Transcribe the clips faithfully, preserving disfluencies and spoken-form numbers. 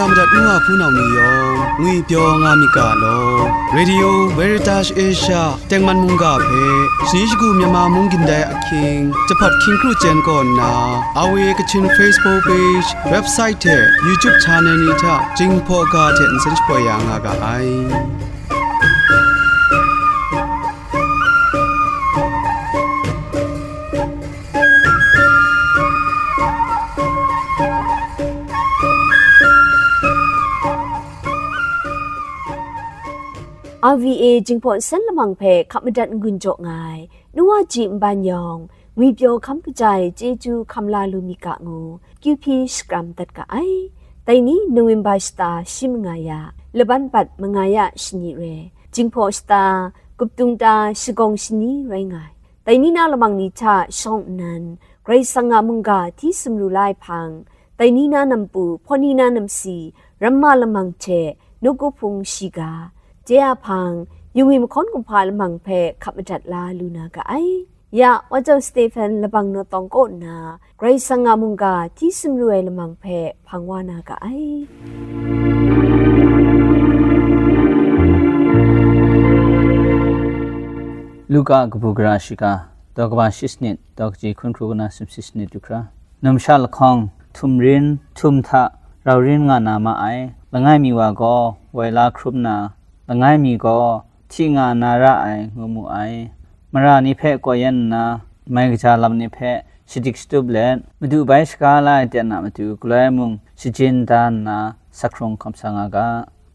Madat nu a hpunau ni yawng ngwipyaw nga myit ga law. Radio Veritas Asia tengman mungga hpe shani shagu Myanmar mung gindai ahkying, jahpawt hkying kru chyen kaw nna, R V A Kachin Facebook page, website hte YouTube channel ni hta Jinghpaw ga hte nsen shapoi ya nga ga ai. R V A Jinghpaw Nsen Lamang hpe hkap madat n-gun jaw nga ai, nu wa ji nban yawng, ngwipyaw hkam kaja ai chyeju hkam la lu myit ga ngu, Q P shakram dat ga ai. Dai ni November shata shi manga ya, laban bat manga ya shani re, Jinghpaw shata, Guptung ta shagawng shani rai nga ai. Dai ni na lamang ni hta shawng nnan, Karai Kasang a mungga hti sumru la ai hpang, dai ni na nampu, hpawni na namsi, ramma lamang hte, nawku hpung shiga, je a hpang, yungwi mahkawn kumhpa lamang hpe hkap madat la lu na ga ai. Ya, Wa Jau Stephen labang naw tawng kaw nna, Karai Kasang a mungga hti sumru ai lamang hpe hpang wa na ga ai. Luka kabu gara shiga, daw kaba shi sanit, daw kaji hkun hkru kau na sumshi sanit du hkra. Numsha lahkawng, htum rin, htum hta, rau rin nga na ma ai. Langai mi wa gaw, woi la hkrum na, langai mi gaw, hti nga na ra ai, ngu mu ai. Mara ni hpe kawyen nna, mai kaja lam ni hpe shadik shatup let, Madu bai shaga la ai ten a matu galoi mung shajin da nna, sak hkrung hkawm sa nga ga.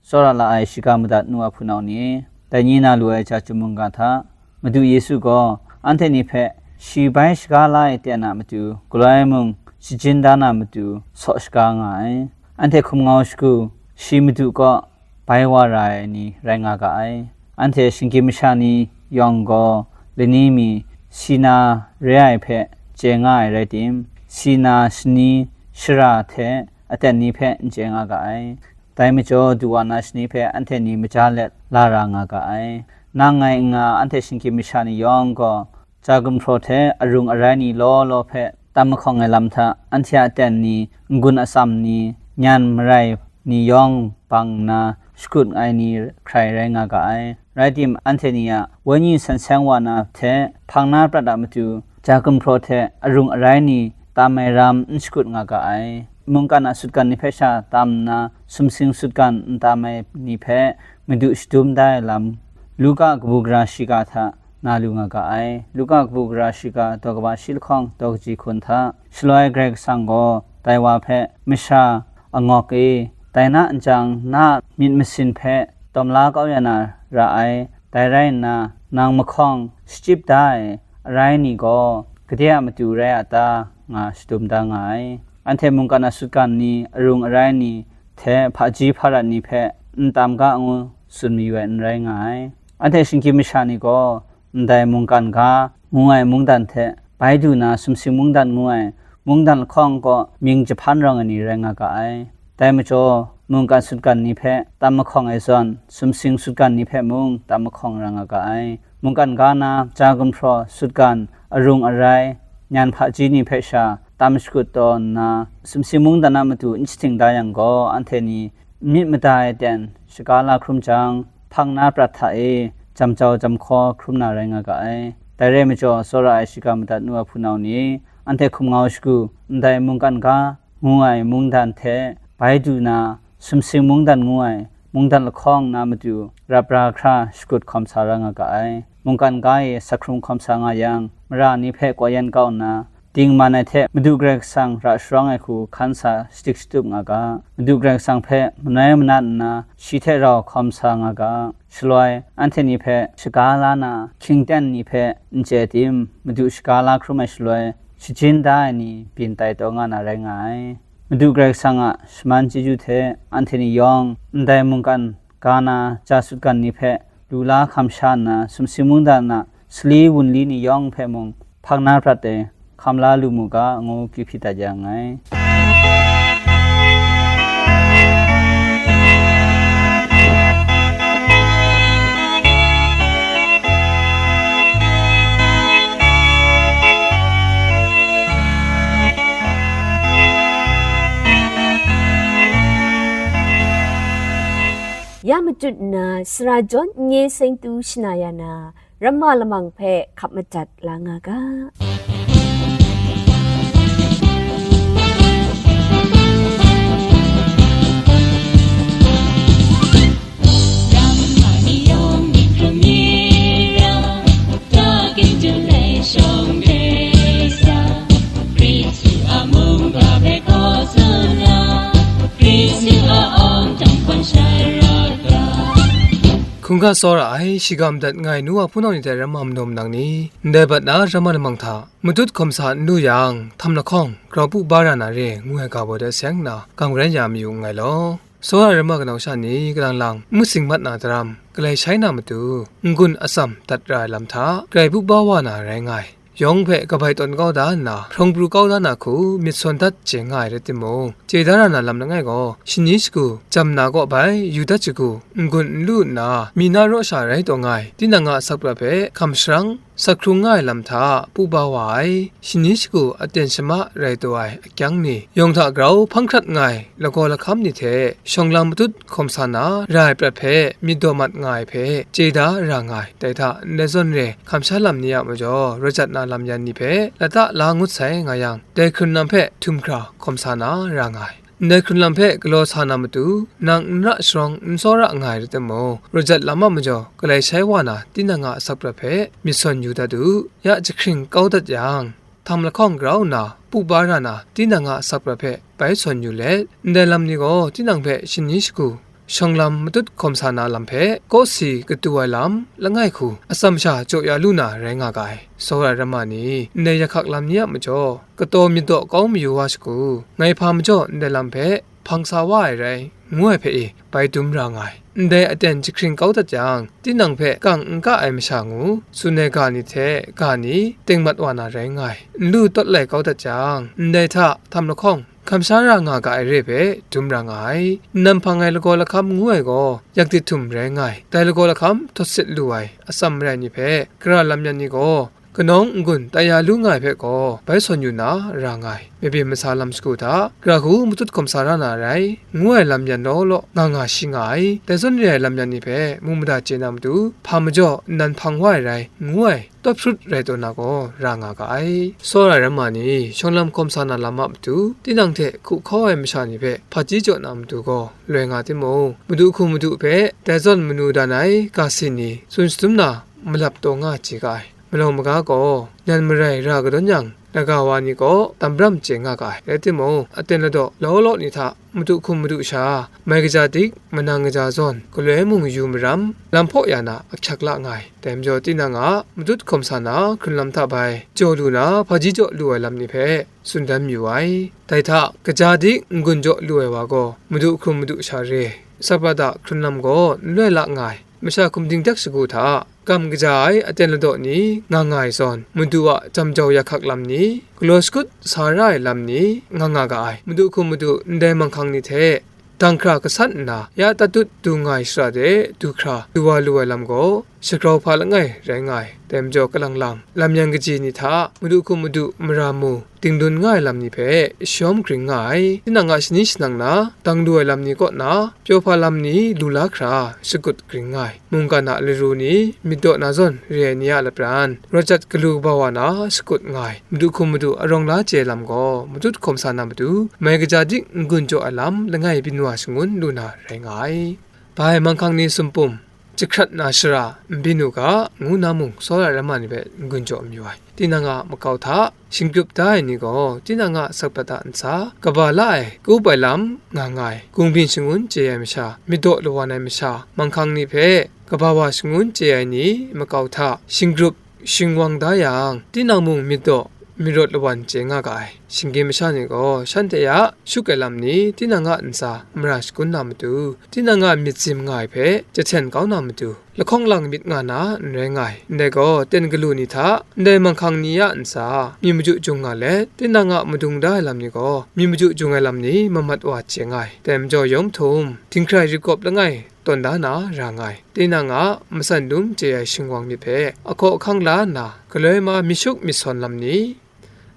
Tsawra la ai shiga madat nu a hpunau ni, dai ni na lu ai ja chyum mungga hta, Madu Yesu gaw anhte ni hpe shi bai shaga la ai ten a matu, galoi mung shajin da na matu, saw shaga nga ai. Anhte hkum ngau shagu, shi Madu kaw bai wa ra ai ni rai nga ga ai. Anhte shinggyim masha ni yawng gaw, lani mi si na re ai hpe chye nga ai rai tim, si na shani shara hte aten ni hpe n chye nga ga ai. Dai majaw, du wa na shani hpe anhte ni maja let la ra nga ga ai. Nang ngai n nga, anhte shinggyim masha ni yawng gaw, ja gumhpraw hte arung arai ni law law hpe tam mahkawng ai lam hta, anhte a aten ni, n-gun atsam ni, nyan marai ni yawng bang nna, shakut ai ni hkrai rai nga ga ai. Rai tim, anhte ni a wenyi san seng wa na hte hpang na prat a matu, ja gumhpraw hte arung arai ni tam ai ram n shakut nga ga ai. Mungkan a sutgan ni hpe sha tam nna, sumsing sutgan n tam ai ni hpe Madu shadum da ai lam, Luka kabu gara shiga hta na lu nga ga ai. Luka kabu gara shiga, daw kaba shi lahkawng, daw kaji hkun hta, shaloi Karai Kasang gaw dai wa hpe, masha angawk e, dai na n jang, na a myit masin hpe tawm la kau ya na ra ai. Dai rai nna, nang mahkawng shachyip da ai arai ni gaw, gade a matu rai a ta, nga shadum da nga ai. Anhte mungkan a sutgan ni, arung arai ni hte hpaji hparat ni hpe n tam ga ngu tsun mayu ai n rai nga ai. Anhte shinggyim masha ni gaw, ndai mungkan ga ngu ai mungdan hte bai du na, sumsing mungdan ngu ai mungdan lahkawng kaw mying jahpan rawng ai ni rai nga ga ai. Dai majaw, mungkan sutgan ni hpe tam mahkawng ai zawn, sumsing sutgan ni hpe mung tam mahkawng ra nga ga ai. Mungkan ga na, ja gumhpraw, sutgan, arung arai, nyan hpaji ni hpe sha tam shakut taw nna, sumsing mungdan a matu n shaching da yang gaw, anhte ni myit mada ai ten shaga la hkrum jang, hpang na prat hta e jam jau jam hkaw hkrum na rai nga ga ai. Dai rai majaw, tsawra ai shiga madat nu a hpunau ni, anhte hkum ngau shagu, ndai mungkan ga ngu ai mungdan hte bai du na, sumsing mungdan ngu ai mungdan lahkawng na matu, rap ra hkra shakut hkawm sa ra nga ga ai. Mungkan ga e sak hkrung hkawm sa nga yang, mara ni hpe kawyen kau nna, dingman ai hte Madu Karai Kasang ra sharawng ai hku hkan sa shadik shatup nga ga. Madu Karai Kasang hpe manoi manat nna, shi hte rau hkawm sa nga ga. Shaloi, anhte ni hpe shaga la na, hkying ten ni hpe n chye tim, Madu shaga la hkrum ai shaloi, shajin da ai ni byin tai taw nga na rai nga ai. Madu Karai Kasang a shaman chyeju hte anhte ni yawng, ndai mungkan ga na ja sutgan ni hpe lu la hkam sha nna, sumsing mungdan a sali wunli ni yawng hpe mung hpang na prat ai, hkam la lu mu ga, ngu kyu hpyi dat ya nngai. Tut nna, sara jawn n-, nye seng tu shana ya na, ramma lamang hpe hkap madat la nga ga. หkunggap tsawra ai, shiga madat ngai nu wa hpunau ni hte ramma manaw manang ni, ndai bat na ramma lamang hta, matut hkawm sa n lu yang, htam lahkawng, grau pu ba ra na re, ngu ai ga baw de seng nna, gam rai ya mayu nngai law. Tsawra ramma kanau sha ni, kalang lang, n masing mat na daram, galai shai na matu, n-gun atsam dat ra ai lam hta, grai pu ba wa na rai nga ai. Yawng hpe kabai tawn kau da nna, hprawng pru kau da na hku myit sawn dat chye nga ai rai timung, chye da ra na lam langai gaw, shani shagu, jam na kaw bai, yu dat shagu, n-gun n lu nna, mi na raw sha rai taw nga ai, tinang a asak prat hpe hkam sharang, sak hkrung nga ai lam hta pu ba wa ai, shani shagu aten shama rai taw ai akyang ni, yawng hta grau hpang hkrat nga ai lagaw lahkam ni hte shawng lam matut hkawm sa na ra ai prat hpe myit daw mat nga ai hpe chye da ra nga ai. Dai hta ndai zawn re hkam sha lam ni a majaw, raw jat na lam yan ni hpe lata la ngut sai nga yang, dai hkrun lam hpe htum hkra hkawm sa na ra nga ai. Ndai hkrun lam hpe galaw sa na matu, nang n ra sharawng n tsawra nga ai rai timung, raw jat lam a majaw, galai shai wa na tinang a asak prat hpe myit sawn yu dat u. Ya jahkring kau dat yang, htam lahkawng grau nna, pu ba ra na tinang a asak prat hpe bai sawn yu let, ndai lam ni gaw tinang hpe shani shagu, shawng lam matut hkawm sa na lam hpe, kawsi katu ai lam langai hku, atsam sha jaw ya lu na rai nga ga ai. Tsawra ramma ni, ndai yahkak lam ni a majaw, kataw myit daw kau mayu wa shagu, ngai hpa majaw ndai lam hpe hpang sa wa ai rai, ngu ai hpe e bai dum ra nga ai. Ndai aten jahkring kau dat yang, tinang hpe kang n ka ai masha ngu, tsun ai ga ni hte ga ni teng mat wa na rai nga ai. N lu tawt lai kau dat yang, ndai hta htam lahkawng, hkam sha ra nga ga ai re hpe dum ra nga ai. Nnan hpang ai lagaw lahkam ngu ai gaw, yak dit htum rai nga ai. Dai lagaw lahkam htawt sit lu ai atsam marai ni hpe, gara lam yan ni gaw, kanawng n-gun tai ya lu nga ai hpe gaw, bai sawn yu na ra nga ai. Mabyin masa lam shagu hta, gara hku matut hkawm sa ra na rai, ngu ai lam yan law law nga nga shi nga ai. Dai zawn re ai lam yan ni hpe, mu mada chye na matu, hpa majaw nnan hpang wa ai rai, ngu ai, tawt hprut rai taw na gaw ra nga ga ai. Tsawra ramma ni, shawng lam hkawm sa na lam a matu, tinang hte hku hkau ai masha ni hpe hpaji jaw na matu gaw loi nga timung, madu hku madu hpe dai zawn manu dan ai ga si ni tsun shadum na malap taw nga chye ga ai. Malau maga gaw, nyan marai ra kadawn yang, laga wa ni gaw tam bram chye nga ga ai. Rai timung, aten ladaw law law ni hta, madu hkum madu sha, mai kaja dik, manang kaja zawn, galoi mung yu maram, lam hpaw ya na ahkyak la nga ai. Dai majaw, tinang a matut hkawm sa na hkrun lam hta bai, jaw lu na, hpaji jaw lu ai lam ni hpe tsun dan mayu ai. Dai hta, kaja dik n-gun jaw lu ai wa gaw, madu hkum madu sha re, asak prat a hkrun lam gaw n loi la nga ai. Masha hkum dingdek shagu hta, gam kaja ai aten ladaw ni nga nga ai zawn, madu a jam jau ya hkak lam ni, galaw shakut sa ra ai lam ni, nga nga ga ai. Madu hkum madu ndai manghkang ni hte, dang hkra gasat nna, ya tatut du nga ai shara de du hkra du wa lu ai lam gaw, shagrau hpa langai rai nga ai. Dai majaw, kalang lang, lam yan kaji ni hta, madu hkum madu mara mu, dingdun nga ai lam ni hpe shawm gring nga ai. Tinang a shani shanang na, dang lu ai lam ni kaw na, pyaw hpa lam ni lu la hkra, shakut gring nga ai. Mungkan a laru ni, myit daw na zawn re ai ni a lapran, rawt jat galu kaba wa na, shakut nga ai. Madu hkum madu arawng la chye ai lam gaw, matut hkawm sa na matu, mai kaja dik n-gun jaw ai lam langai byin wa shangun lu na rai nga ai. Bai manghkang ni sumpum, jahkrat na shara n byin u ga, ngu na mung, tsawra ramma ni hpe n-gun jaw mayu ai. Tinang a makau hta, shinggrup da ai ni gaw, tinang a asak prat a ntsa, kaba la ai, kup ai lam nga nga ai, gungbyin shangun chye ai masha, myit daw lawan ai masha, manghkang ni hpe, kaba wa shangun chye ai ni makau hta, shinggrup, shingwang da yang, tinang mung myit daw, myit rawt lawan chye nga ga ai. Shinggyim masha ni gaw, shanhte a shuk ai lam ni, tinang a ntsa mara shagun na matu, tinang a myit sim nga ai hpe, jahten kau na matu, lahkawng lang myit nga na n rai nga ai. Ndai gaw, ten galu ni hta, ndai manghkang ni a ntsa, mi maju jung nga let, tinang a madung da ai lam ni gaw, mi maju jung ai lam ni mamat wa chye nga ai. Dai majaw, yawng htum, dinghkrai ripkawp langai, tawn da na ra nga ai. Tinang a matsan dum chye ai shingwang myit hpe, ahkaw ahkang la nna, galoi ma myit shuk myit sawn lam ni,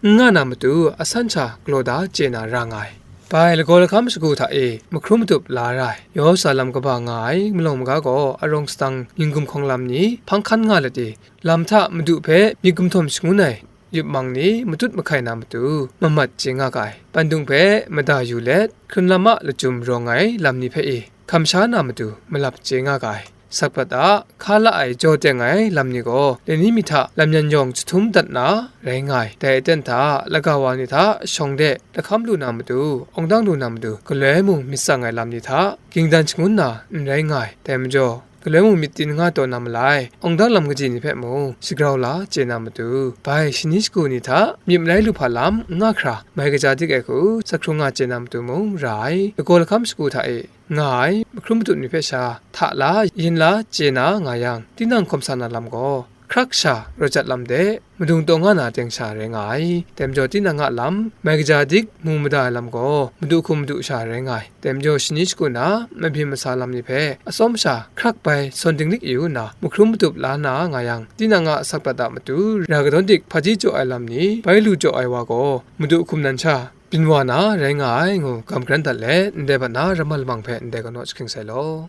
n nga na matu, asan sha galaw da chye na ra nga ai. Bai lagaw lahkam shagu hta e mahkrum matup la ra ai, yaw sa lam kaba nga ai malawng maga gaw arawng sadang yin-gum hkawng lam ni hpang hkan nga let e, lam hta Madu hpe myit gumhtawn shangun ai yupmang ni matut mahkai na matu, mamat chye nga ga ai. Pandung hpe mada yu let, hkrun lam a lachyum rawng ai lam ni hpe e, hkam sha na matu malap chye nga ga ai. Sakpat a hka la ai jaw teng ai lam ni gaw, lani mi hta lam yan yawng jahtum dat na rai nga ai. Dai aten hta laga wa ni hta shawng de lahkam lu na matu, awng dang lu na matu, galoi mung myit tsang ai lam ni hta gingdan shangun na n rai nga ai. Dai majaw, galoi mung myit tin nga taw na malai, awng dang lam kaji ni hpe mung shagrau la chye na matu, bai shani shagu ni hta myit malai lu hpa lam n nga hkra, mai kaja dik ai hku, sa hkrung nga chye na matu mung ra ai. Lagaw lahkam shagu hta e nga ai mahkrum matup ni hpe sha hta la, yin la, chye na nga yang, tinang hkawm sa na lam gaw, hkrak sha rawt jat lam de, madung taw nga na teng sha rai nga ai. Dai majaw tinang a lam, mai kaja dik, mu mada ai lam gaw, madu hkum madu sha rai nga ai. Dai majaw shani shagu na mabyin masa lam ni hpe atsawm sha hkrak bai sawn dinglik yu nna, mahkrum matup la na nga yang, tinang a sakpat a matu ra kadawn dik hpaji jaw ai lam ni bai lu jaw ai wa gaw, madu hkum nan sha byin wa na rai nga ai ngu, gam kran dat let, ndai bat na ramma lamang hpe ndai kanaw jahkring sai law.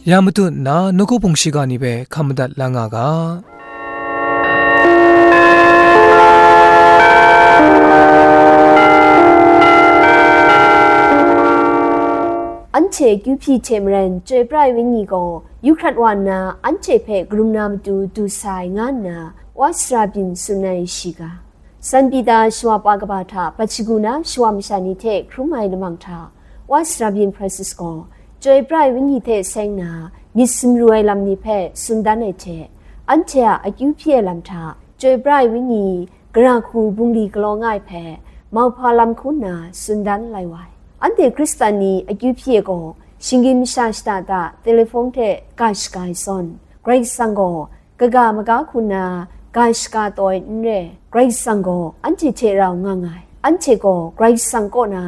Ya matut nna nawku hpung shiga ni hpe hkam madat la nga ga. Anhte akyu hpyi hte maren Chyoi pra ai Wenyi gaw yu hkrat wa nna, anhte hpe karum na matu du sai, nga nna wa sara byin tsun ai shiga. San Pita shawa pa kaba hta bat shagu na shawa masha ni hte hkrum ai lamang hta, wa sara byin Francis gaw Chyoi pra ai Wenyi hte seng na myit sumru ai lam ni hpe tsun dan ai hte, anhte a akyu hpyi ai lam hta Chyoi pra ai Wenyi gara hku bungli galaw nga ai hpe mauhpa lam hku nna tsun dan lai wa ai. Anhte Hkristan ni akyu hpyi ai gaw, shinggyim masha shada da telefon hte ga shaga ai zawn, Karai Kasang gaw kaga maga hku nna ga shaga taw ai n re, Karai Kasang gaw anhte hte rau nga nga ai. Anhte gaw Karai Kasang kaw na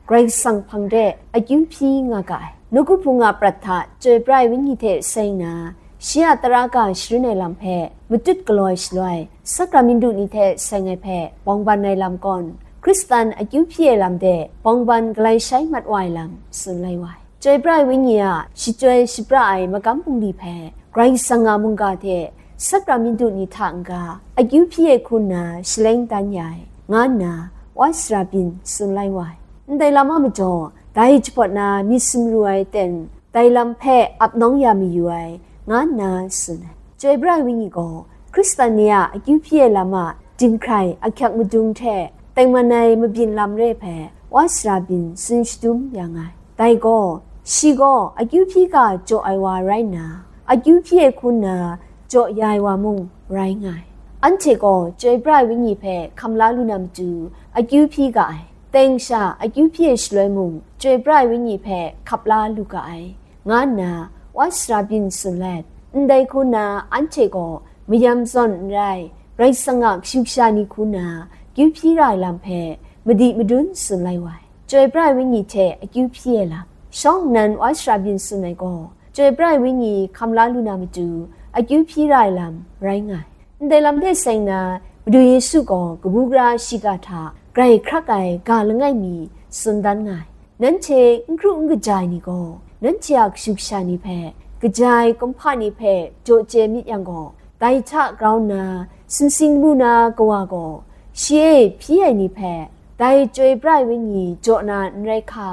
Karai Kasang hpang de akyu hpyi nga ga ai. Nawku hpung a prat hta Chyoi pra ai Wenyi hte seng na, shi a tara ga sharin ai lam hpe matut galaw ai shaloi, sakramintu ni hte seng ai hpe bawng ban ai lam gawn, Hkristan akyu hpyi ai lam de bawng ban galai shai mat wa ai lam tsun lai wa ai. Chyoi pra ai Wenyi a shachyoi shapra ai magam bungli hpe Karai Kasang a mungga hte sakramintu ni hta n-ga akyu hpyi ai hku nna shaleng dan ya ai, nga nna wa sara byin tsun lai wa ai. Ndai lam a majaw, dai jahpawt na myit sumru ai ten, dai lam hpe ap nawng ya mayu ai, nga nna tsun ai. Chyoi pra ai Wenyi gaw Hkristan ni a akyu hpyi ai lam a dinghkrai ahkyak madung hte tengman ai mabyin lam re hpe wa sara byin tsun shadum ya nga ai. Dai gaw, shi gaw akyu hpyi ga jaw ai wa rai nna, akyu hpyi ai hku nna jaw ya ai wa mung rai nga ai. Anhte gaw Chyoi pra ai Wenyi hpe hkam la lu na matu akyu hpyi ga ai. Teng sha akyu hpyi ai shaloi mung, Chyoi pra ai Wenyi hpe hkap la lu ga ai, nga nna wa sara byin tsun let, ndai hku nna anhte gaw mayam zawn n rai, Karai Kasang a kashu kasha ni hku nna akyu hpyi ra ai lam hpe madi madun tsun lai wa ai. Chyoi pra ai Wenyi hte akyu hpyi ai lam. Shawng nnan wa sara byin tsun ai gaw, Chyoi pra ai Wenyi hkam la lu na matu akyu hpyi ra ai lam rai nga ai. Ndai lam de seng na, Madu Yesu gaw kabu gara shiga hta grai hkrak ai ga langai mi tsun dan nga ai. Nanhte n kru n kaja ai ni gaw, nanhte a kashu kasha ni hpe kaja ai kumhpa ni hpe jaw chye myit yang gaw, dai hta grau nna, sumsing mu na kawa gaw, shi e hpyi ai ni hpe, dai Chyoi pra ai Wenyi jaw na n rai hka.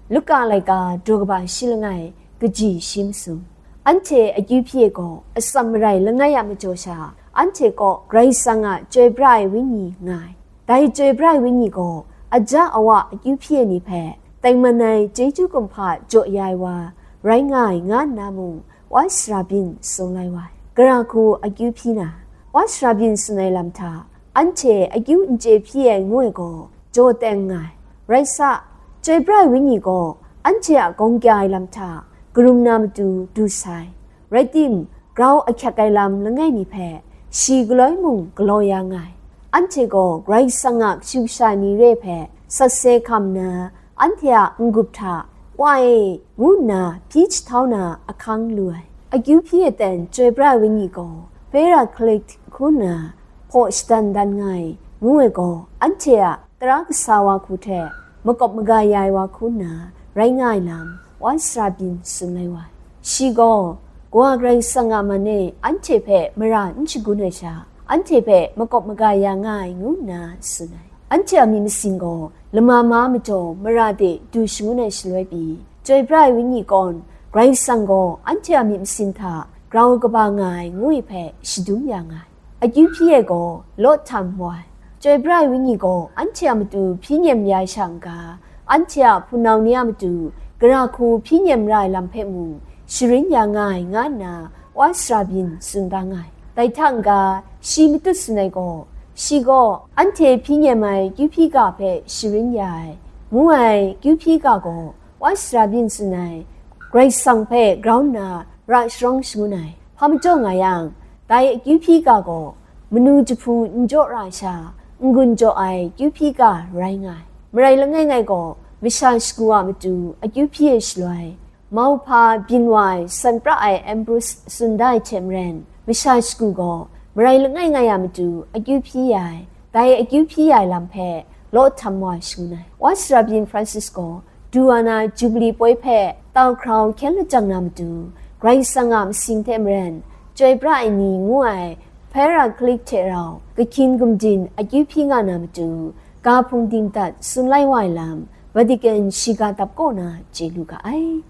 Luka laika daw kaba shi langai, kaji shi masum. Anhte akyu hpyi ai gaw atsam marai langai a majaw sha, anhte kaw Karai Kasang a Chyoi pra ai Wenyi nga ai. Dai Chyoi pra ai Wenyi gaw aja awa akyu hpyi ai ni hpe tengman ai chyeju kumhpa jaw ya ai wa rai nga ai, nga nna mung wa sara byin tsun lai wa ai. Gara hku akyu hpyi na, wa sara byin tsun ai lam hta, anhte akyu n chye hpyi ai ngu ai gaw jaw teng nga ai. Rai sa, Chyoi pra ai Wenyi gaw anhte a gawng kya ai lam hta karum na matu du sai. Rai tim, grau ahkyak ai lam langai mi hpe shi galoi mung galaw ya nga ai. Anhte gaw Karai Kasang a kashu kasha ni re hpe sakse hkam nna, anhte a n-gup hta Wa e, ngu nna hpyi jahtau na ahkang lu ai. Akyu hpyi aten Chyoi Pra Ai Wenyi gaw Paraclete hku nna hpaw shadan dan nga ai, ngu ai gaw, anhte a tara kasa wa hku hte makawp maga ya ai wa hku nna rai nga ai lam, Wa sara byin tsun lai wa ai. Shi gaw, Kawa Karai Kasang a man e anhte hpe mara n shagun ai sha, anhte hpe makawp maga ya nga ai, ngu nna tsun ai. Anhte a myit masin gaw lama ma majaw mara de du shangun ai shaloi pyi, Chyoi Pra Ai Wenyi kawn Karai Kasang gaw anhte a myit masin hta grau kaba nga ai, ngu ai hpe shadum ya nga ai. Akyu hpyi e gaw lawt htam wa ai. Chyoi Pra Ai Wenyi gaw anhte a matu hpyi nyem ya ai sha n-ga, anhte a hpunau ni a matu gara hku hpyi nyem ra ai lam hpe mung sharin ya nga ai, nga nna Wa sara byin tsun da nga ai. Dai hta n-ga, shi matut tsun ai gaw, shi gaw anhte hpyi nyem ai kyu hpyi ga hpe sharin ya ai, ngu ai kyu hpyi ga gaw, Wa sara byin tsun ai, Karai Kasang hpe grau nna ra sharawng shangun ai. Hpa majaw nga yang, dai akyu hpyi ga gaw, manu jahpu n jaw ra ai sha, n-gun jaw ai kyu hpyi ga rai nga ai. Marai langai ngai gaw, masha shagu a matu akyu hpyi ai shaloi, mauhpa byin wa ai san pra ai Ambrose tsun da ai hte maren, masha shagu gaw marai langai ngai a matu akyu hpyi ya ai, dai akyu hpyi ya ai lam hpe law htam wa shangun ai. Wa sara byin Francis gaw, du wa na Jubili poi hpe tau hkrau hkyen lajang na matu, Karai Kasang a masing hte maren, Chyoi Pra Ai Ni ngu ai Paraclete hte rau kahkyin gumdin akyu hpyi nga na matu, ga hpung dingdat tsun lai wa ai lam, Vatican shiga dap kaw na chye lu ga ai.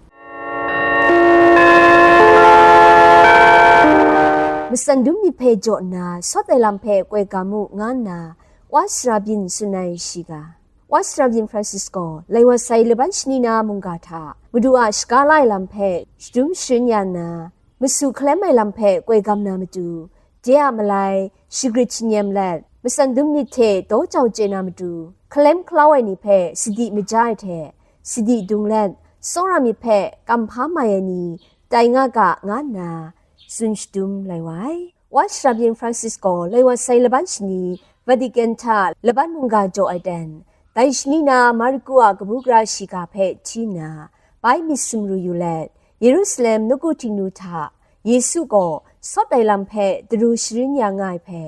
Matsan dum myit hpe jaw nna, sawt ai lam hpe koi ga mu, nga nna Wa sara byin tsun ai shiga. Wa sara byin Francis gaw lai wa sai laban shani na mungga hta Madu a shaga la ai lam hpe shadum sharin ya nna, masu hkalem ai lam hpe koi gam na matu, de a malai shagrit shanyem let, matsan dum myit hte daw jau chye na matu, hkalem hkalau ai ni hpe sadi maja ai hte, sadi dung let, tsawra myit hpe kam hpa mai ai ni tai nga ga, nga nna tsun shadum lai wa ai. Wa sara byin Francis gaw lai wa sai laban shani Vatican hta laban mungga jaw ai ten, dai shani na Mariku a kabu gara shiga hpe hti nna, bai myit sumru yu let, Yerusalem nawku Htingnu hta Yesu gaw sawt ai lam hpe daru sharin ya nga ai hpe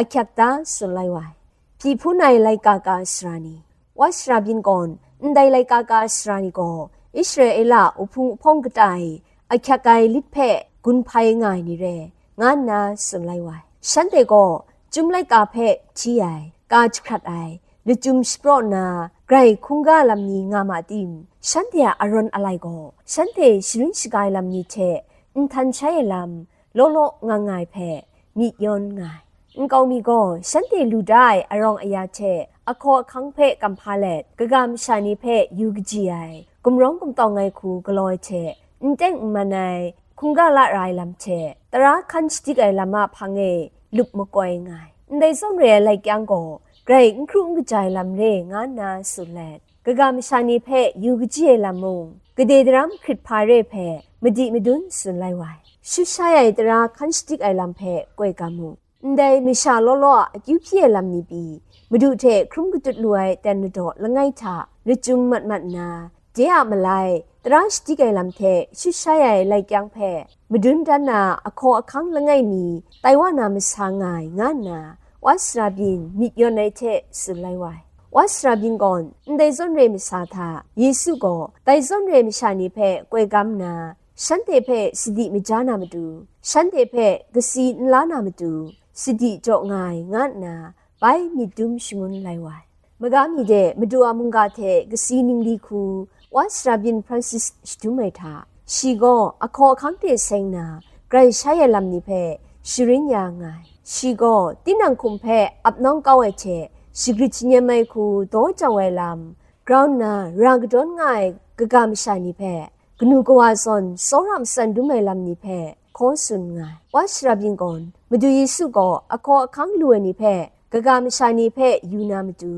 ahkyak da tsun lai wa ai. Hpyi hpun ai laika ka sara ni. Wa sara byin gawn, ndai laika ka sara ni gaw Israela uhpung uhpawng kata e ahkyak ai lit hpe gun hpai nga ai ni re, nga nna tsun lai wa ai. Shanhte gaw chyum laika hpe hti ai, ka jahkrat ai, lachyum shapraw nna grai hkungga lam ni nga ma tim, shanhte a arawn alai gaw shanhte sharin shaga ai lam ni hte nhtan shai ai lam law law nga nga ai hpe myit yawn nga ai. Nkau mi gaw shanhte lu da ai arawng aya hte ahkaw ahkang hpe kam hpa let, kaga masha ni hpe yu kaji ai, gumrawng gumtawng ai hku galaw ai hte, n teng n man ai, hkungga la ra ai lam hte, tara hkan shadik ai lam a hpang e lup makoi nga ai. Ndai zawn re ai lai kyang gaw, grai n hkru n kaja ai lam re, nga nna tsun let, kaga masha ni hpe yu kaji ai lam mung, gade daram hkrit hpa re hpe madi madun tsun lai wa ai. Shut shai ai tara hkan shadik ai lam hpe koi ga mu. Ndai masha law law a akyu hpyi ai lam ni pyi, Madu hte hkrum katut lu ai ten ladaw langai hta lachyum mat mat nna, de a malai tara shadik ai lam hte shut shai ai lai kyang hpe madun dan na ahkaw ahkang langai mi tai wa na masa nga ai, nga nna Wa sara byin myit yawn ai hte tsun lai wa ai. Wa sara byin gawn ndai zawn re masa hta Yesu gaw dai zawn re masha ni hpe koi gam nna, shanhte hpe sadi maja na matu, shanhte hpe kasi n la na matu, sadi jaw nga ai, nga nna bai myit dum shangun lai wa ai. Maga mi de Madu a mungga hte kasi ningli hku Wa sara byin Francis shadum ai hta, shi gaw ahkaw ahkang hte seng na grai shai ai lam ni hpe sharin ya nga ai. Shi gaw tinang hkum hpe ap nawng kau ai hte shagrit shanyem ai hku daw jau ai lam, grau nna ra kadawn nga ai kaga masha ni hpe, kanu kawa zawn tsawra matsan dum ai lam ni hpe hkaw tsun nga ai. Wa sara byin gawn, Madu Yesu gaw ahkaw ahkang lu ai ni hpe, kaga masha ni hpe yu na matu,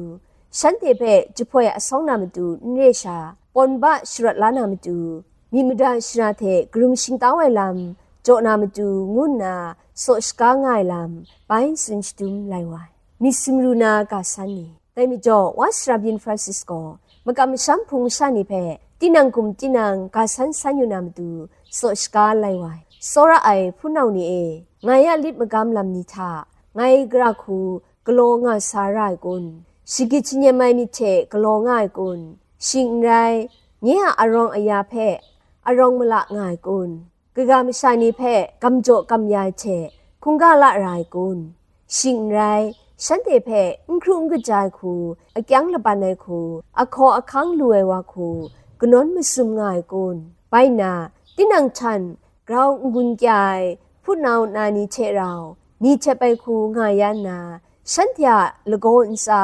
shanhte hpe jahpoi asawng na matu n re sha, pawn ba sharawt la na matu, myit mada shara hte karum shingtau ai lam jaw na matu, ngu nna saw shaga nga ai lam, bai tsun shadum lai wa ai. Myit sumru na ga san ni. Dai majaw, Wa sara byin Francis gaw makam masham hpung masha ni hpe tinang hkum tinang ga san san yu na matu, tsaw shaga lai wa ai. Tsawra ai hpunau ni e, ngai a lit magam lam ni hta, ngai gara hku galaw nga sa ra ai kun? Shagit shanyem ai myit hte galaw nga ai kun? Shing n rai, nye a arawng aya hpe arawng mala nga ai kun? Kaga masha ni hpe gam jaw gam ya ai hte hkungga la ra ai kun? Shing n rai, shanhte hpe n hkru n kaja ai hku, akyang laban ai hku, ahkaw ahkang lu ai wa hku, kanawn masum nga ai kun? Bai nna, tinang htan grau n-gun kya ai hpunau na ni hte rau, ni htep ai hku nga ya nna, shanhte a lagaw ntsa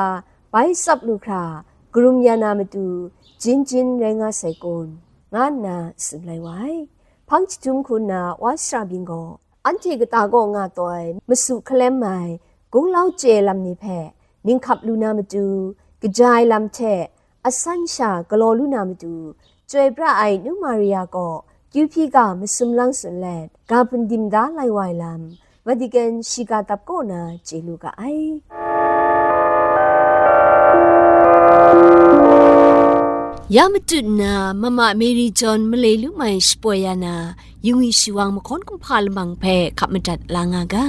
bai tsap lu hkra, karum ya na matu, jin jin rai nga sai kun? Nga nna tsun lai wa ai. Hpang jahtum hku nna wa sara byin gaw, anhte kata kaw nga taw ai masu hkalem ai gunglau chye lam ni hpe ninghkap lu na matu, kaja ai lam hte asan sha galaw lu na matu, chyoi pra ai Nu Maria kaw kyu hpyi ga masum lang tsun let, ga hpun dim da lai wa ai lam, Vatican shiga dap kaw na chye lu ga ai. Ya matut nna, Mama Mary John malai lu mai shapoi ya na, yungwi shiwang mahkawn kumhpa lamang hpe hkap madat la nga ga.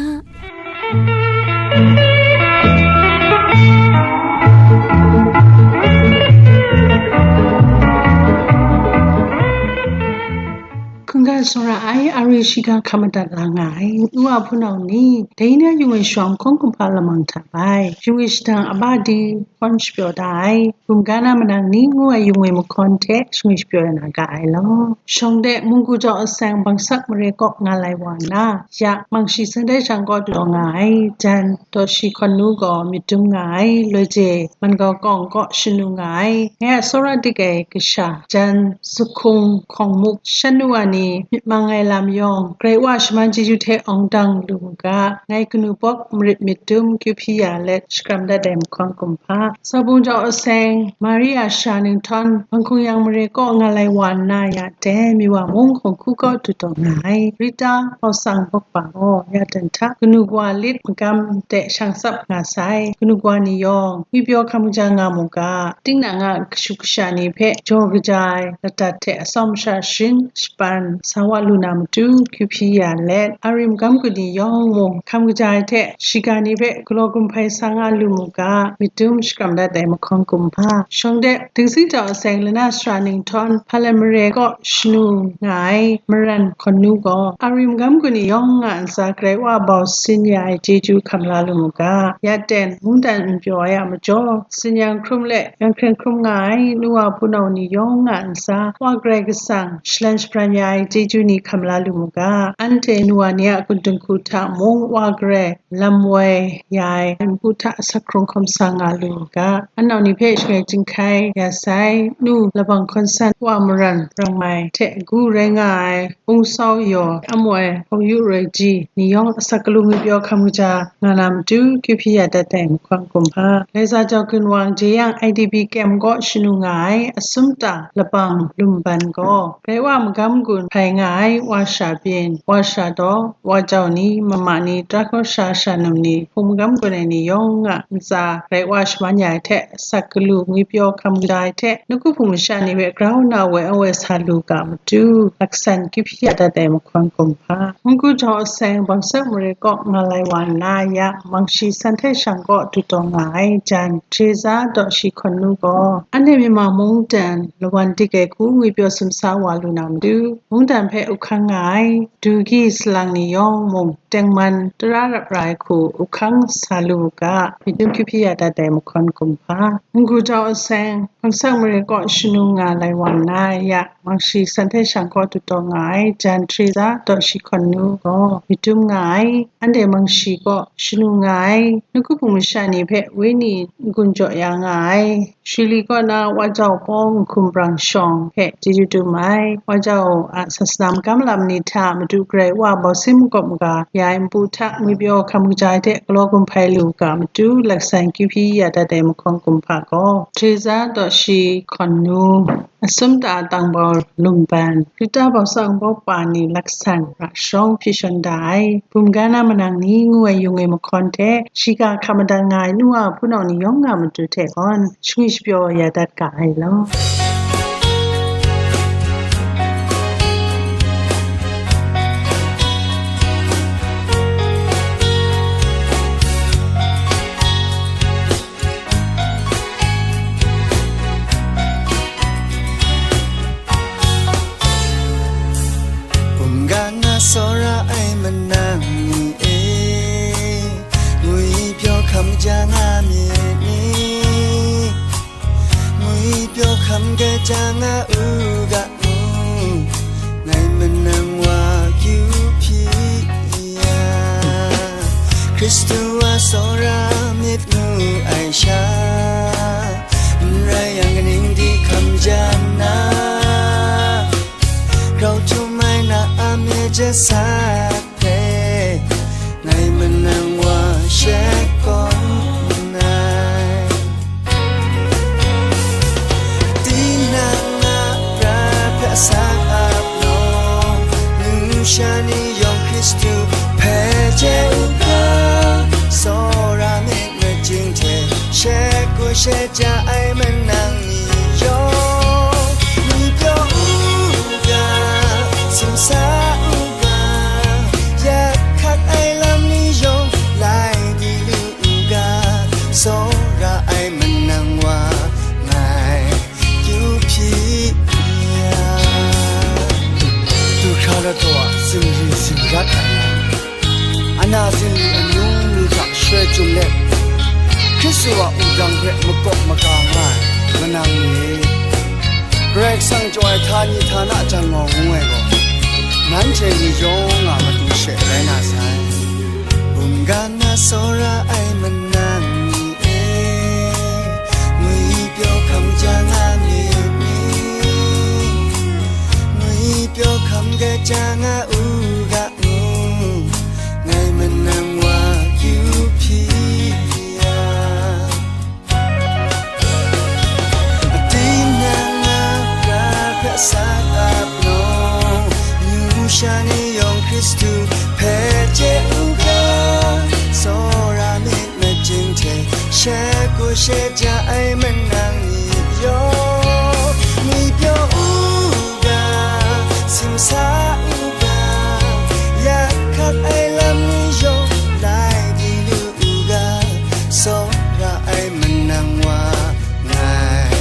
Hkungga tsawra ai, ari shiga hkap madat la nga ai. Nu a hpunau ni, dai na yungwi shiwang mahkawn kumhpa lamang hta bai, yungwi shadang aba di hkawn shapyaw da ai. Bumga na manang ni ngu ai yungwi mahkawn hte shingwi shapyaw na ga ai law. Shawng de munggu jau aseng bangsak mare kaw nga lai wa nna, ya mangshi san dai shang kaw du taw nga ai, jan daw shi hkawn nu gaw myit dum nga ai, loi je man gau kawng kaw shanu nga ai, ngai a tsawra dik ai kasha, jan zuhkung hkawng muk shanu wa ni myit mang ai lam yawng, Karai Wa shaman chyeju hte awng dang lu mu ga, ngai kanu pawk marit myit dum kyu hpyi ya let shakram dat ai mahkawn kumhpa. Sabung jau aseng, Maria sha ninghtawn, Hpang hkung yang mare kaw nga lai wa nna ya ten, Miwa mung hkawng hku kaw du taw nga ai. Rita, Hpausang Bawkpa gaw, ya ten hta, kanu kawa lit magam de shang tsap nga sai. Kanu kawa ni yawng, ngwipyaw hkam kaja nga mu ga, tinang a kashu kasha ni hpe jaw kaja ai, ladat hte atsawm sha sharin shapan sa wa lu na matu, kyu hpyi ya let, a rim gam gu ni yawng mung, hkam kaja ai hte, shiga ni hpe galaw gumhpai sa nga lu mu ga, myit dum shakram dat ai mahkawn kumhpa. Shawng de, dingsi jau aseng lana sara ninghtawn, Hpalan mare kaw shanu nga ai, maran hkawn nu gaw, a rim gam gu ni yawng a ntsa Karai Wa bau sin ya ai chyeju hkam la lu mu ga, ya ten, mungdan n pyaw ai a majaw, tsin yang hkrum le, yang hkren hkrum nga ai, nu wa hpunau ni yawng a ntsa, Wa Karai Kasang, shalan shabran ya ai chyeju ni hkam la lu mu ga, anhte nu wa ni a kundung hku hta mung Wa Karai lam woi ya ai npu hta asak hkrung hkawm sa nga lu u ga, anau ni hpe shangai chyinghkai ya sai, nu labang hkawn san wa maran rang mai hte agu rai nga ai, Ung Sau Yaw, amu ai Hpawng Yu Roi Ji ni yawng asak galu ngwipyaw hkam kaja nga na matu, kyu hpyi ya dat ai mahkawn kumhpa. Laiza jau gun wang jeyang I D P kem kaw shanu nga ai, Asum Ta Labang Lumban gaw, Karai Wa magam gun hpai nga ai, Wa Sha Byin, Wa Sha Daw, Wa Jau ni, mama ni, tara hkawsha sha num ni, hpung magam gun ai ni yawng a ntsa, Karai Wa shaman ya ai hte, asak galu ngwipyaw hkam kaja ai hte, nawku hpung masha ni hpe grau nna woi awoi sa lu ga matu, laksan kyu hpyi ya dat ai mahkawn kumhpa. Munggu jau aseng bangsak mare kaw nga lai wa nna ya, mangshi san hte shang kaw du taw nga ai jan, Teresa daw shi hkawn nu gaw, anhte Myanmar mungdan lawan dik ai hku ngwipyaw sumsa wa lu na matu, mungdan hpe uhkang nga ai, du gyi salang ni yawng mung, tengman tara rap ra ai hku uhkang sa lu u ga, myit dum kyu hpyi ya dat ai mahkawn kumhpa. Munggu jau aseng, hpangsak mare kaw shanu nga lai wa nna ya, mangshi san hte shang kaw du taw nga ai, jan Teresa daw shi hkawn nu gaw, myit dum nga ai, anhte mangshi kaw shanu nga ai, nawku hpung masha ni hpe wenyi n-gun jaw ya nga ai, Shili kaw na Wa Jau Pawng Nhkum Brang Shawng hpe chyeju dum ai. Wa Jau a sasana magam lam ni hta Madu Karai Wa bau sin makawp maga ya ai npu hta ngwipyaw hkam kaja ai hte galaw gumhpai lu ga matu, laksan kyu hpyi ya dat ai mahkawn kumhpa gaw, Teresa daw shi hkawn nu, Asum Ta Tangbau Lumban, Rita Bau Sang Bau Pa ni laksan ra shawng hpyi shawn da ai, Bum Ga Na Manang Ni ngu ai yung ai mahkawn hte, shiga hkap madat nga ai nu wa hpunau ni yawng a matu hte gawn, shangwi shapyaw ya dat ga ai law. myit ni? Ngwipyaw hkam kaja nga u ga mu, ngai manang wa kyu hpyi ya, Hkristu a tsawra myit mu ai sha, n rai yang kaning di hkam jan na, grau htum ai na a mye jasat hpe, ngai manang wa she kawn nngai. Tinang a pra hpe asak ap law, numsha ni yawng Hkristu hpe chye u ga, tsawra myit majing hte she ku she ja ai manang ni yawng, ngwipyaw u ga, simsa u ga, yak hkat ai lam ni yawng lai di lu u ga, tsawra ai manang wa ngai kyu hpyi ya. Du hkra rawt taw a, zingri zingrat ai lam, ana zingri amyu myu hta shaloi chyum let, Hkristu a wudang hpe makawp maga nga ai manang ni e, Karai Kasang chyaw ai htani htana jang ngawng ngu ai gaw, nanhte ni yawng a matu she rai na sai. Bungga na tsawra ai manang ni e, ngwipyaw hkam ja nga myit ni? Ngwipyaw hkam kaja nga u ga mu, ngai manang wa kyu hpyi ya. Tinang a pra hpe asak ap law, numsha ni yawng Hkristu hpe chye u ga, tsawra myit majing hte she ku she ja ai manang ni yawng, ngwipyaw u ga, simsa u ga, yak hkat ai lam ni yawng lai di lu u ga, tsawra ai manang wa ngai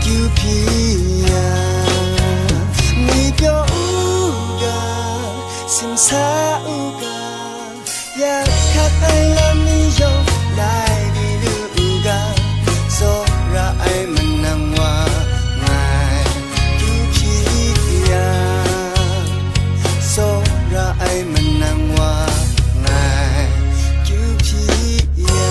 kyu hpyi ya, ngwipyaw u ga, simsa u ga, yak hkat ai lam ni yawng lai di lu u ga, tsawra ai manang wa ngai kyu hpyi ya, tsawra ai manang wa ngai kyu hpyi ya.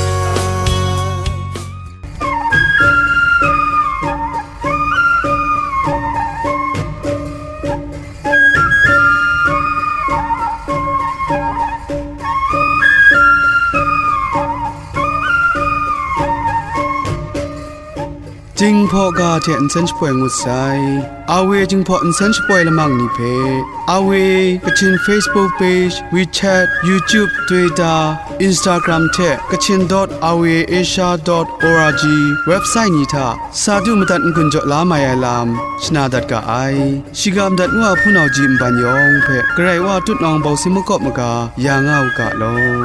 Jinghpaw ga hte nsen shapoi ngut sai. Awe Jinghpaw nsen shapoi lamang ni hpe, Awe Kachin Facebook page, WeChat, YouTube, Twitter, Instagram hte Kachin dot awe asia dot org website ni hta sa du madat n-gun jaw la mai ai lam shana dat ga ai. Shiga madat ngu a hpunau ji nban yawng hpe Karai Wa tutnawng bawsin makawp maga ya nga u ga law.